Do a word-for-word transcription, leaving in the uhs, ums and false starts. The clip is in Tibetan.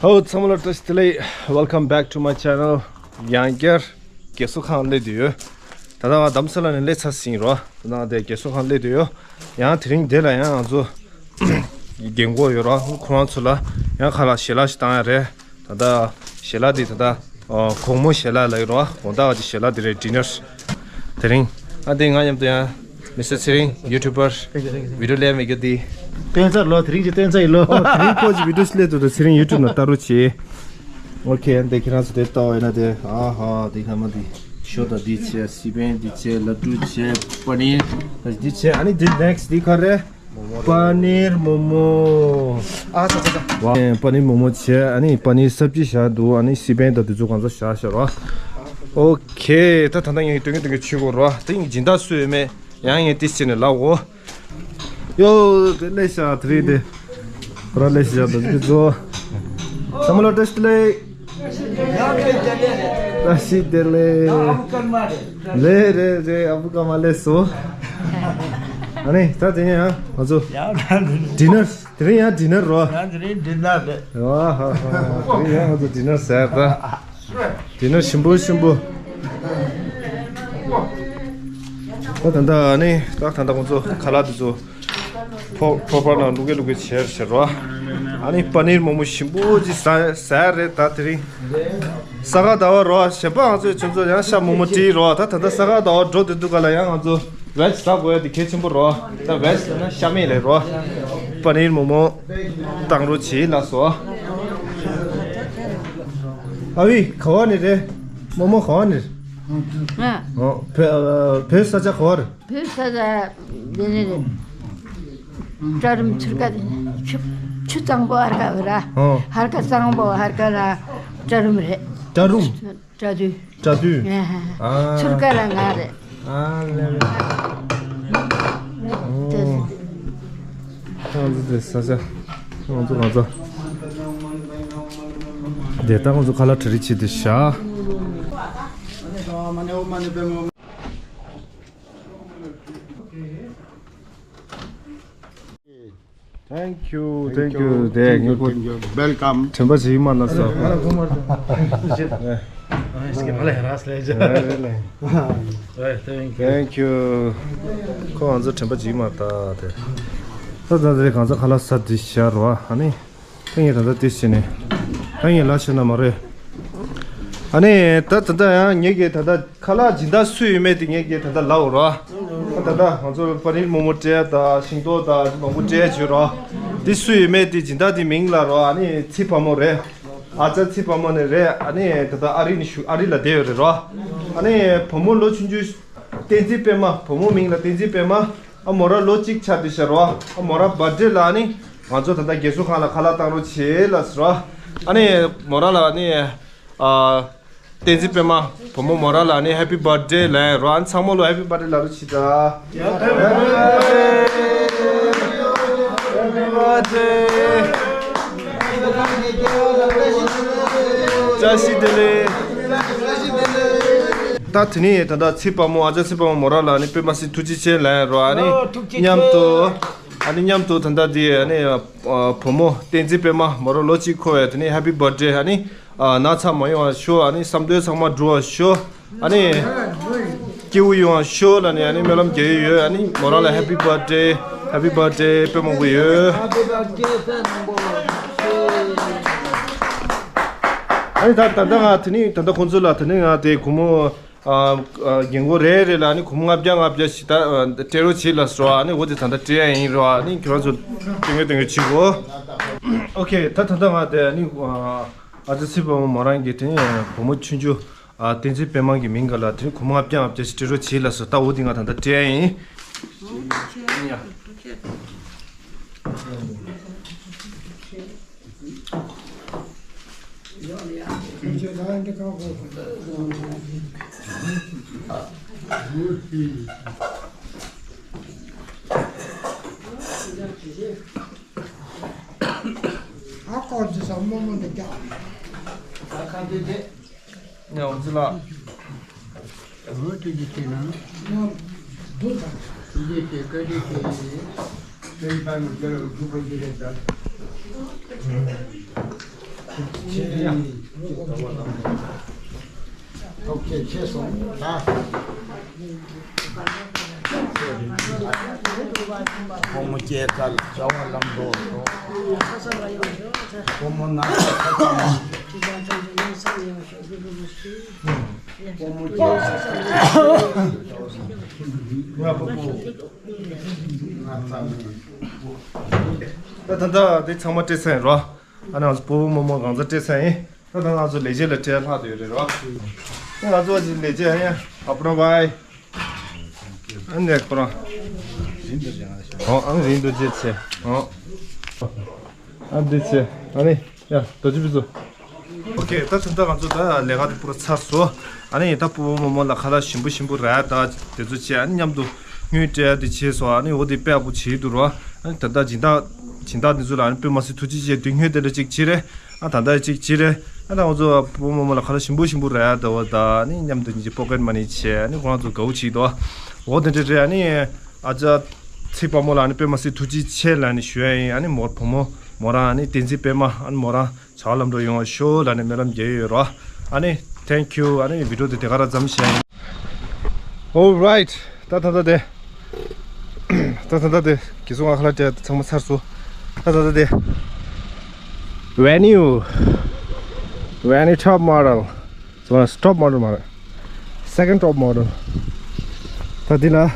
ཧོ། ཚང་མ་ལ་བཀྲ་ཤིས་བདེ་ལེགས། Welcome back to my channel. ཡང་བསྐྱར་རྒས་གསོ་ཁང་སླེབས་བསྡད་ཡོད། ད་ལྟ་ང་རྡ་རམ་ས་ལ་ནས་སླེབས་ཚར་ཟིན་རོ། ད་ལྟ་ང་དེ་རྒས་གསོ་ཁང་སླེབས་བསྡད་ཡོད། ཡང་དེ་རིང་འདི་ལ་ཡང་ང་ཚོ་རྒན་གོག་ཡོད་རོ། ཁོ་རང་ཚོ་ལ་ཡང་ཁ་ལག་ཞལ་ལག་ཞིག་བཏང་ཡ་རེད། ད་ལྟ་ཞལ་ལག་འདི་ད་ལྟ་ཨ་གོང་མོ་ཞལ་ལག་ལབ་ཀྱི་རོ། དགོང་དག་གི་ཞལ་ལག་འདི་རེད། ཌི་ནར། དེ་རིང་ཨ་འདི་ང་མཉམ་དུ་ཡང་མི་སི་ཊར་ཚེ་རིང་ཡུ་ཊུབ་པར་བི་ཌིའོ་ལེན་མི་རྒྱུ་འདི། བསྟན་ཚར་ལོ། དེ་རིང་གི་བསྟན་ཚར་ཡིན་ལོ། ཨོ། དེ་རིང་ཁོ་ཅིག་བི་ཌིའོ་ཞིག་སླེབས་འདུག་ད་ཚེ་རིང་ཡུ་ཊུབ་ནང་ལྟ་རོགས་བྱེད། ཨོ་ཁེ། ཨ་འདི་ཁྱེད་རང་ཚོ་དེ་ལྟ་བ་ཡིན་ན་དེ། ཨ་ཧ། འདི་ཁ་མ་འདི་ཞོ་དང་འདི་བྱས། སི་པན་འདི་བྱས། ལ་ཌུ་བྱས། པ་ནིར་འདི་བྱས། ཨ་ནི་འདི་ནེག་སི་འདི་ག་རེ། པ་ནིར་མོ་མོ། ཨ་ཙ་ཙ་ཙ། ཝ། པ་ནིར་མོ་མོ་བྱས། ཨ་ནི་པ་ནིར་སབ་ཇི་བཞག་འདུག་ཨ་ནི་སི་པན་དང་དེ་ཚོ་གང་ཚ་བཞག་བཞག་རོ། ཨོ་ཁེ། ད་ད་ལྟ་ངས་སྟོན་གི་སྟོན་གི་བྱེད་དགོས་རོ། ད་ཡིན་སྦྱིན་བདག་སུ་ཡོད་མེད་ཡང་ངས་ཏིས་བྱས་ནས་ལབ་འོ། ཡོ། དེ་ལས་ཤ་དེ་རེད་དེ། ཁོ་ར་ལས་ཤ་དེ་ཚོ། ཚང་མ་ལ་བཀྲ་ཤིས་བདེ་ལེགས། བཀྲ་ཤིས་བདེ་ལེགས། ལེ་རེ་རེ། ཨ་བུ་ཀ་མ་ལེ་སོ། ཨ་ནི་ད་དེ་ནས་ཡང་ང་ཚོ་ཌི་ནར། དེ་རིང་ཡང་ཌི་ནར་རོ། ཡང་དེ་རིང་ཌི་ནར་རེད། ཝ་ཧ་ཧ། དེ་རིང་ཡང་ང་ཚོ་ཌི་ནར་ཟེར་ད། དེ་ནས་ཞིམ་པོ་ཞིམ་པོ། ད་ད་ལྟ་ནི་ད་ད་ལྟ་ཁོང་ཚོ་ཁ་ལག་དེ་ཚོ་ཕོ་ཕོར་པ་ནང་བླུག་གེ་བླུག་གེ་བྱས་བྱས་རོ། ཨ་ནི་པ་ནིར་མོག་མོག་ཞིམ་པོ་ཅིག་ཟ་ཟ་རེད། ད་དེ་རིང་ས་ག་ཟླ་བ་རོ། གཞན་པ་ང་ཚོས་ཁྱོད་ཚོ་ཡང་ཤ་མོག་མོག་སྤྲད་རོ། ད་ད་ལྟ་ས་ག་ཟླ་བ་འགྲོ་དུས་དུས་ག་ལ་ཡང་ང་ཚོ་བེཇ་ཟ་དགོས་ཡ་དེ་གལ་ཆེན་པོ་རོ། ད་བེཇ་ཟ་ན་ཤ་མེད་ལེ་རོ། པ་ནིར་མོག་མོག་བཏང་རོགས་བྱེད་ལགས་སོ། ཨ་བི་ག་བ་ནས་རེད། མོག་མོག་ག་བ་ནས་རེད། ང་། ཨོ། བོད་ཨ་བོད་ས་ཆ་ག་བ་རེད། བོད་ས་ཆ་འདི་ནས་རེད། གྲལ་རིམ་ཚུར་ཀ་དེ་ནས་ཆུ་ཆུ་གཙང་པོ་ཧར་ཀ་བ་ར། ཨོ། ཧར་ཀ་གཙང་པོ་ཧར་ཀ་ལ་གྲལ་རིམ་རེད། གྲལ་རིམ། གྲྭ་བདུན། གྲྭ་བདུན། ཨ་ཧ་ཧ། ཨ། ཚུར་ཀ་ལ་ང་རེད། ཨ་ལེ་ལེ། ཨོ། ཁྱེད་ཚོ་དེ་ས་ཆ། ང་ཚོ་ང་ཚོ། དེ་ལྟ་ང་ཚོ་ཁ་ལག་གྲ་སྒྲིག་བྱེད་དུ་བཞག Thank you, thank you. དེ་ངེད་ཀོ། Welcome. དྲན་པ་བརྗེད་མ་ན་ས། Thank you. ཁོ་ང་ཚོ་དྲན་པ་བརྗེད་མ་ད་དེ། ད་ད་དེ་གང་ཚ་ཁ་ལག་ས་དེ་ཤར་བ་ཨ་ནི། ད་ངས་ད་ལྟ་དེ་བྱས་ནས། ད་ངས་ལ་བྱས་ན་མ་རེད། ཨ་ནི་ད་ད་ལྟ་ཡང་ངེད་ཀྱིས་ད་ལྟ་ཁ་ལག་སྦྱིན་བདག་སུ་ཡོད་མེད་དེ་ངེད་ཀྱིས་ད་ལྟ་ལབ་རོ། ད་ལྟ་ང་ཚོ་པ་ནིར་མོག་མོག་སྤྲད་དང་ཤིང་ཏོག་དང་མང་པོ་སྤྲད་བྱོས་རོ། དེ་སུ་ཡོད་མེད་དེ་སྦྱིན་བདག་དེ་མིང་ལ་རོ། ཨ་ནི་ཚེ་དཔལ་མོ་རེད། ཨ་ཅག་ཚེ་དཔལ་མོ་ནས་རེད། ཨ་ནི་ད་ལྟ་ཨ་རི་ནས་བཞུགས། ཨ་རི་ལ་བསྡད་ཡོད་རེད་རོ། ཨ་ནི་བུ་མོ་ལོ་ཆུང་ཆུང་བསྟན་འཛིན་པད་མ། བུ་མོ་མིང་ལ་བསྟན་འཛིན་པད་མ། ཨ་མོ་རང་ལོ་གཅིག་ཆགས་བསྡད་ཤག་རོ། ཨ་མོ་རང་བར་ཌེ་ལ་ཨ་ནི་ང་ཚོ་ད་ལྟ་རྒས་གསོ་ཁང་ལ་ཁ་ལག་བཏང་རོགས་བྱེད་ལབ་ཟེར་རོ། ཨ་ནི་མོ་རང་ལ་ཨ་ནི་ཨ་བསྟན་འཛིན་པད་མ་བུ་མོ་མོ་རང་ལ་ཨ་ནི་ཧེ་པི་བར་ཌེ་ལབ་རོ། ཨ་ནི་ཚང་མ་ལོ་ཧེ་པི་བར་ཌེ་ལབ་རོགས་བྱེད་ད། ཧེ་པི་བར་ཌེ། ཧེ་པི་བར་ཌེ། བཀྲ་ཤིས་བདེ་ལེགས། ད་དེ་ནས་ད་ལྟ་ཚེ་དཔལ་མོ། ཨ་ཅག་ཚེ་དཔལ་མོ་མོ་རང་ལ་ཨ་ནི་པད་མ་སི་ཐུགས་རྗེ་ཆེ་ལབ་རོ། ཨ་ནི་མཉམ་དུ། ཨ་ནི་མཉམ་དུ་ད་ལྟ་དེ་ཨ་ནི་ཨ་བུ་མོ་བསྟན་འཛིན་པད་མ་མོ་རང་ལོ་གཅིག་འཁོར་བའི་དེ་ནས་ཧེ་པི་བར་ཌེ། ཨ་ནི་ཨ་ན་ཚ་མ་ཡོང་བ་ཤོག་ཨ་ནི་བསམ་དོན་ཚང་མ་འགྲུབ་པ་ཤོག་ཨ་ནི་སྐྱིད་པོ་ཡོང་བ་ཤོག་ལབ་ནས་ཨ་ནི་སྨོན་ལམ་རྒྱག་གི་ཡོད། ཨ་ནི་མོ་རང་ལ་ཧེ་པི་བར་ཌེ། ཧེ་པི་བར་ཌེ་དཔེ་མང་པོ་ཡོད། ཨ་ནི་ད་ད་ལྟ་ང་དེ་ནས་ད་ལྟ་ཁོང་ཚོ་ལ་དེ་ནས་ང་དེ་སྒོར་མོ། ཨ་ཨ་རྒན་གོག་རེ་རེ་ལ་ཨ་ནི་སྒོར་མོ་ལྔ་བརྒྱ་ལྔ་བརྒྱ་ཞིག་ད་ཨ་སྤྲད་རོགས་བྱེད་ལབ་སོང་། ཨ་ནི་འོ་དེ་ད་ལྟ་སྤྲད་ཡ་ཡིན་རོ། ཨ་ནི་ཁྱེད་རང་ཚོ་སྟོན་གི་སྟོན་གི་བྱེད་གོ། ཨོ་ཁེ། ད་ད་ལྟ་ང་དེ་ཨ་ནི་ཨ་ཨ་ཅག་ཚེ་དཔལ་མོ་མོ་རང་གི་དེ་ནས་བུ་མོ་ཆུང་ཆུང་ཨ་བསྟན་འཛིན་པད་མ་གི་མིང་ག་ལ་དེ་ནས་སྒོར་མོ་ལྔ་བརྒྱ་ལྔ་བརྒྱ་ཞིག་སྤྲད་རོགས་བྱེད་ལབ་སོང་། ད་འོ་དེ་ང་ད་ལྟ་སྤྲད་ཡ་ཡིན། ཡ། ཨ་ཁོ་ཚོ་ཟ་མོ་མོ་འདི་ཀྱང་། ཨ་ཁ་འདི་འདི། ཉ་འོ་ཙི་ལ། འོ་དེ་འདི་ཁྱེད་ན། ཉ་འདི་ད། འདི་ཁྱེད་ཀ་འདི་ཁྱེད་ཡིན། ཁྱེད་པ་མི་ཁྱེད་རུ་ཐུག་པ་འདི་རེད་ད། ཐུགས་རྗེ་ཆེ་སོང་ན། ཕོ་མོ་སྐྱེས་སྐར་བྱ་བ་ལམ་འགྲོ་སོང་། ཕོ་མོ་ན་ཚ་ཚ་མ། ཕོ་མོ་སྐྱེས་སྐར་ང་ཕོ་པོ། ད་ད་ད་དེ་ཚང་མ་སྤྲད་ཚར་ཡིན་རོ། ཨ་ནི་ང་ཚོ་སྤོ་བོ་རྨོ་མོ་གང་ཚ་སྤྲད་ཚར་ཡིན། ད་ད་ང་ཚོ་ལས་བྱེད་ལ་སྤྲད་ལྷག་དེ་ཡོད་རེད་རོ། ང་ཚོ་ལས་བྱེད་ཨ་ཡ་ཨ་པ་ར་བའི། ཨ་ནི་ཁོ་རང་། ཨོ་ཨ་ནི་རིང་དུ་བྱེད་ཚེ་ཨོ། ཨ་འདི་ཚེ་ཨ་ནི་ཡ་རྡོ་རྗེ་ཕུན་ཚོགས། ཨོ་ཁེ། ད་ད་ལྟ་ང་ཚོ་ད་ལས་ཀ་དེ་པུ་ར་ཚར་སོང་། ཨ་ནི་ད་སྤོ་བོ་རྨོ་མོ་ལ་ཁ་ལག་ཞིམ་པོ་ཞིམ་པོ་རག་ད་དེ་ཚོ་བྱས། ཨ་ནི་མཉམ་དུ་དངུལ་སྤྲད་དེ་བྱས་སོང་། ཨ་ནི་འོ་དེ་དཔེ་ཡག་པོ་བྱེད་འདུག་རོ། ཨ་ནི་ད་ལྟ་སྦྱིན་བདག་སྦྱིན་བདག་དེ་ཚོ་ལ་ཨ་ནི་དཔེ་མ་སྲིད་ཐུགས་རྗེ་ཆེ། དེ་སྔོན་དེ་འདྲ་ཅིག་བྱེད་རེད། ཨ་ད་ལྟ་ཅིག་བྱེད་རེད། ཨ་ད་ང་ཚོ་སྤོ་བོ་རྨོ་མོ་ལ་ཁ་ལག་ཞིམ་པོ་ཞིམ་པོ་རག་ད་བ་ད། ཨ་ནི་མཉམ་དུ་ཉིན་གཅིག་པོ་ཀེཊ་མ་ནི་བྱས། ཨ་ནི་ཁོ་རང་ཚོ་དགའ་བོ་བྱེད་འདུག་འོ་དེ་འདྲ་རེད། ཨ་ནི་ཨ་ཅག་ཚེ་དཔའ་མོ་ལ་ཨ་ནི་དཔེ་མ་སྲིད་ཐུགས་རྗེ་ཆེ་ལབ་ནས་ཞུ་ཡ་ཡིན། ཨ་ནི་མོ་བུ་མོ་མོ་རང་ཨ་ནི་བསྟན་འཛིན་པད་མ་ཨ་ནི་མོ་རང་བྱ་བ་ལམ་འགྲོ་ཡོང་བ་ཤོག་ལབ་ནས་སྨོན་ལམ་རྒྱག་ཡོད་རོ། ཨ་ནི་thank you། ཨ་ནི་བི་ཌིའོ་དེ་དེ་ག་རང་མཚམས་བཞག་ཡིན། Alright། ད་ད་ད་དེ། ད་ད་ད་དེ་གི་སུ་ང་ཁ་ལག་སྤྲད་ཚང་མ་ཚར་སོང་། ད་ད་ད་དེ། Venue Venue top model། སོ་top model མ་རེད། Second top model། ད་འདི་ལ།